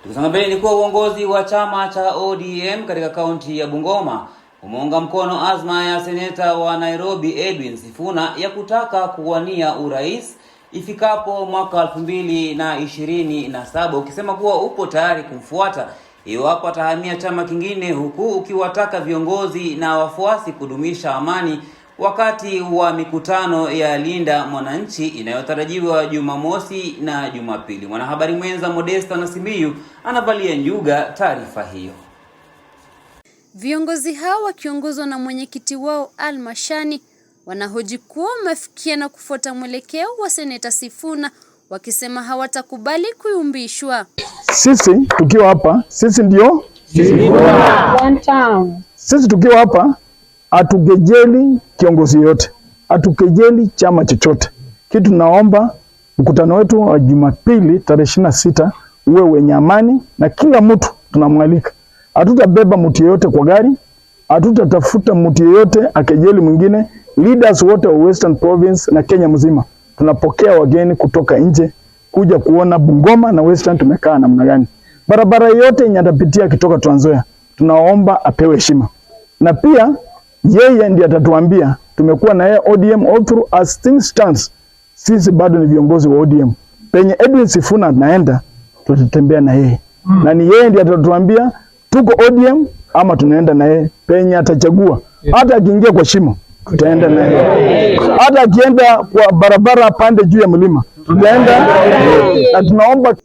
Tukisonga mbele ni kuwa uongozi wa chama cha ODM katika kaunti ya Bungoma umeunga mkono azma ya seneta wa Nairobi Edwin Sifuna ya kutaka kuwania urais ifikapo mwaka 2027, ukisema kuwa upo tayari kumfuata iwapo atahamia chama kingine, huku ukiwataka viongozi na wafuasi kudumisha amani wakati wa mikutano ya Linda Mwananchi inayotarajiwa Jumamosi na Jumapili. Mwanahabari mwenza Modesta Nasimiyu anavalia njuga taarifa hiyo. Viongozi hao wakiongozwa na mwenyekiti wao Al Mashani wanahoji kuwa wamefikia na kufuata mwelekeo wa seneta Sifuna, wakisema hawatakubali kuyumbishwa. Sisi tukiwa hapa, sisi ndio Sifuna. One time. Sisi tukiwa hapa hatukejeli kiongozi yote, hatukejeli chama chochote. Kitu tunaomba mkutano wetu wa Jumapili tarehe 26 uwe wenye amani na kila mtu tunamwalika. Hatutabeba mtu yeyote kwa gari, hatutatafuta mtu yeyote akejeli mwingine. Leaders wote wa Western Province na Kenya mzima tunapokea wageni kutoka nje kuja kuona Bungoma na Western tumekaa namna gani. Barabara yote yenye atapitia akitoka Trans Nzoia tunaomba apewe heshima, na pia yeye ndiye atatuambia. Tumekuwa na yeye ODM all through. As things stands, sisi bado ni viongozi wa ODM. Penye Edwin Sifuna anaenda tutatembea na yeye, na ni yeye ndiye atatuambia tuko ODM ama tunaenda na yeye penye atachagua. Hata akiingia kwa shimo tutaenda na yeye, hata akienda kwa barabara pande juu ya mlima tutaenda, na tunaomba.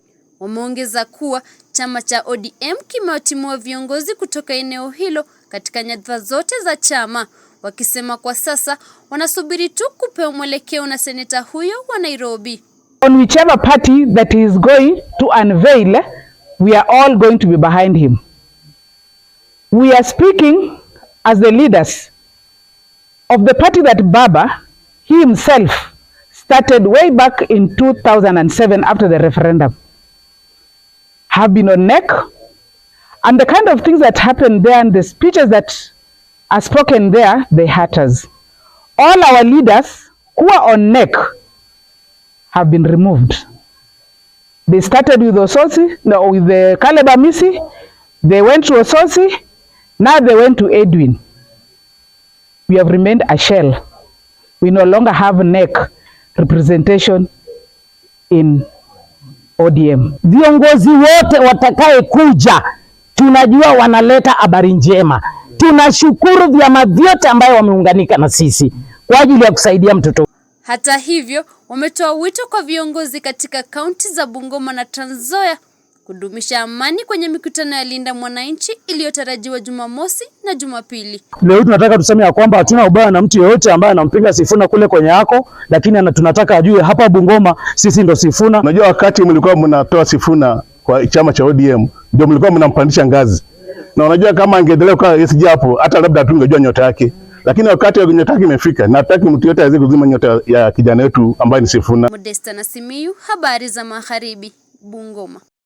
Wameongeza kuwa chama cha ODM kimewatimua viongozi kutoka eneo hilo katika nyadhifa zote za chama, wakisema kwa sasa wanasubiri tu kupewa mwelekeo na seneta huyo wa Nairobi. On whichever party that he is going to unveil, we are all going to be behind him. We are speaking as the leaders of the party that Baba, he himself, started way back in 2007 after the referendum. Have been on NEC, and the kind of things that happened there and the speeches that are spoken there, they hurt us. All our leaders who are on NEC have been removed. They started with Osotsi, no, with the Caleb Amisi, they went to Osotsi, now they went to Edwin. We have remained a shell. We no longer have NEC representation in ODM. Viongozi wote watakaye kuja tunajua wanaleta habari njema. Tunashukuru vyama vyote ambayo wameunganika na sisi kwa ajili ya kusaidia mtoto. Hata hivyo, wametoa wito kwa viongozi katika kaunti za Bungoma na Trans Nzoia kudumisha amani kwenye mikutano ya Linda Mwananchi iliyotarajiwa Jumamosi na Jumapili. Leo tunataka tuseme ya kwamba hatuna ubaya na mtu yeyote ambaye anampinga Sifuna kule kwenye yako, lakini tunataka ajue hapa Bungoma sisi ndo Sifuna. Unajua, wakati mlikuwa mnatoa Sifuna kwa chama cha ODM ndio mlikuwa mnampandisha ngazi, na unajua kama angeendelea kwa SG hapo hata labda hatungejua nyota yake, lakini wakati wa nyota yake imefika, na hataki mtu yote aweze kuzima nyota ya kijana wetu ambaye ni Sifuna. Modesta Nasimiyu, habari za Magharibi, Bungoma.